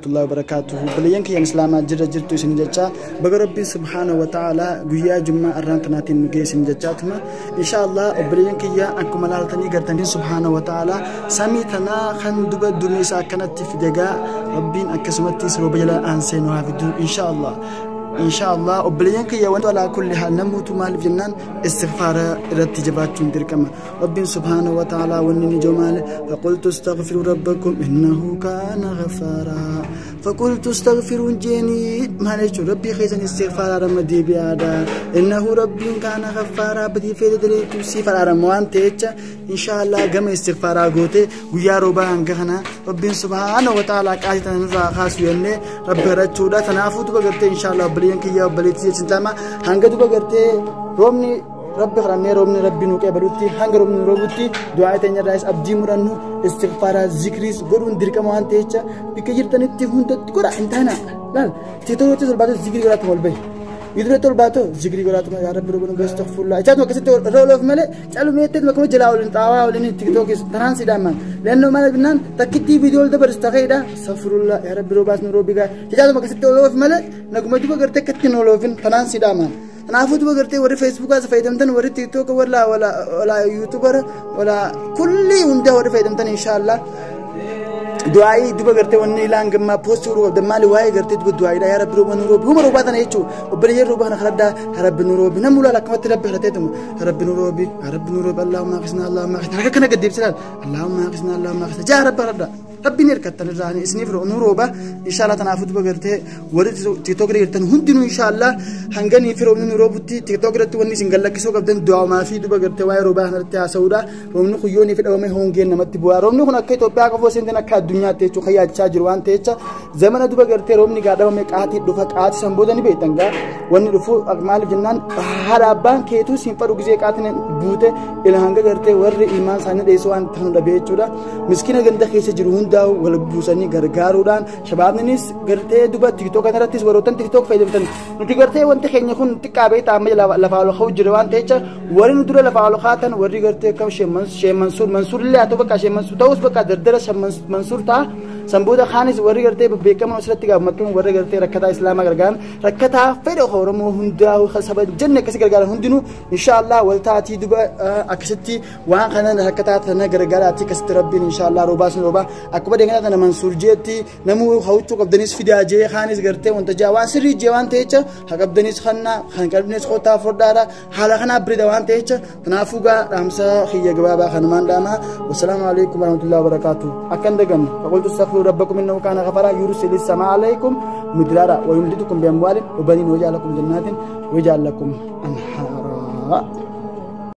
Warahmatullahi wabarakatuhu. Obboleeyyan kiyyan islaamaa jirra jirtu isin jecha baga Rabbiin subhaanahu wa ta'ala guyyaa jummaa arraan tanaatiin nu geessin jechaatuma insha Allah. Obboleeyyan kiyya, akkuma laaltanii gartanii, subhaanahu wa ta'ala samii tanaa kan duba dumeessa akkanatti fidegaa Rabbiin akkasumattis rooba jala aansee nu haa fidu insha Allah. Insha Allah, obboleeyyan kiyya, wanti alaa kulli haal namuutu maaliif jennaan istighfaara irratti jabaachuun dirqama. Rabbiin subhaanahu wa ta'ala wanni ni jomaale: فقلت استغفروا ربكم إنه كان غفارا. فقلت استغفروا جيني maal jechuun Rabbii keessan istighfaara rama deebi'aadha. إنه ربي كان غفارا badii feete daleetu siif araarama waan ta'echa insha Allah gama istighfaaraa goote guyyaa roobaa hanga kana Rabbiin subhaanahu wa ta'ala qaasii tana nurraa kaasu jennee Rabbi kadhachuudha. Tanaafuu duba gartee insha Allah, obboleeyyan kiyya, obboleettii jechuun lama hanga duba gartee roobni Rabbi kadhannee roobni Rabbi nu qeebalutti, hanga roobni nu roobutti du'aa teenya irraas abdii murannu istighfaaraa zikriis godhuun dirqama waan ta'echa bakka jirtanitti hundatti godha hin taana. Laal, TikTokitti ol baatee zikrii godhaatuma ol bahi. YouTubeitti ol baatoo zikrii godhaatuma, yaa Rabbi roobni nu, astaghfirullah. Ichaatuma akkasitti irra oloof malee calumeetti akkuma jalaa olin xaawaa olin TikTokis tanaan sidaaman leennoo maal binnaan takkittii viidiyoo ol dabarsu ta'eedha. Astaghfirullah, yaa Rabbi roobaas nu roobigaa jechaatuma akkasitti oloof malee naguma duba gartee akkatti hin oloofin tanaan sidaaman. Kanaafuu duba gartee warri Facebookaas fayyadamtan, warri TikTok, wala wala wala YouTuber, wala kulli hundaa warri fayyadamtan, inshallah du'aa'ii duba gartee wanni ilaan gammaa post godhuu qabdan maali? Waa'ee gartee duba du'aa'iidha. Yaa Rabbi rooba nu roobi, huma roobaa tana jechuu. Obboleeyyan, rooba kana kadhadhaa, yaa Rabbi nu roobi. Namni ulaala akkamatti Rabbi kadhateetuma, yaa Rabbi nu roobi, yaa Rabbi nu roobi, اللهم أغثنا، اللهم أغثنا. Harka kana gad deebisee laal, اللهم أغثنا، اللهم أغثنا jaa Rabbi kadhadhaa. Rabbiin hirkattan irraa isiniif nu rooba inshallah. Tanaafuu duba gartee warri TikTok irra jirtan hundinuu inshallah hanganii fi roobni nu roobutti TikTok irratti wanni isin gallakkisuu qabdan du'aamaa fi duba gartee waa'ee roobaa kanarratti haasa'uudha. Roobni kun yoonii fi dhabame hongeen namatti bu'aa. Roobni kun akka Itoophiyaa qofa osoo hin ta'in akka addunyaatti jechuu kan yaachaa jiru waan ta'echa zamana duba gartee roobni gaa dhabame qaatii dhufa. Qaatii san booda ni beektan gaa wanni dhufu maaliif jennaan haadha abbaan keetuu siin fadhu gisee qaatiin buute ila hanga gartee warri ilmaan isaanii dheessoo waan ta'an dhabe jechuudha. Miskiina ganda keessa jiru hundaa wal buusanii gargaaruudhaan shabaabninis gartee duba TikTok kanarrattis warroottan TikTok fayyadamtan nuti gartee wanti keenya kun xiqqaa beektaa amma lafaa ol ka'u jira waan ta'echa warri nu dura lafaa ol kaatan warri gartee akkam Shee Mansuur, Mansuur illee haa ta'u, bakka Shee Mansuur ta'us bakka dardara Mansuur ta'a. San booda kaanis warri gartee beekaman asirratti gaafmattuun warri gartee rakkataa islaamaa gargaaran, rakkataa fedha Oromoo hundaa saba jenne akkasi gargaaran hundinuu inshallah waltaatii duba akkasitti waan kana rakkataa tana gargaaraatii akkasitti Rabbiin inshallah roobaa sun roobaa. Akkuma deegana tana Mansuur jeetti namuu hawwachuu qabdanis fidaa jee kaanis gartee wanta jaa waan sirrii jee waan ta'echa haa qabdanis kanna kan qabdanis qotaa fodhaadha haala kanaa birida waan ta'echa. Kanaafuu gaa dhaamsa kiyya gabaabaa kanumaan dhaamaa. والسلام عليكم ورحمة الله وبركاته. Akkan daganne: فقلت استغفروا ربكم إنه كان غفارا يرسل السماء عليكم مدرارا ويمددكم بأموال وبنين ويجعل لكم جنات ويجعل لكم أنهارا.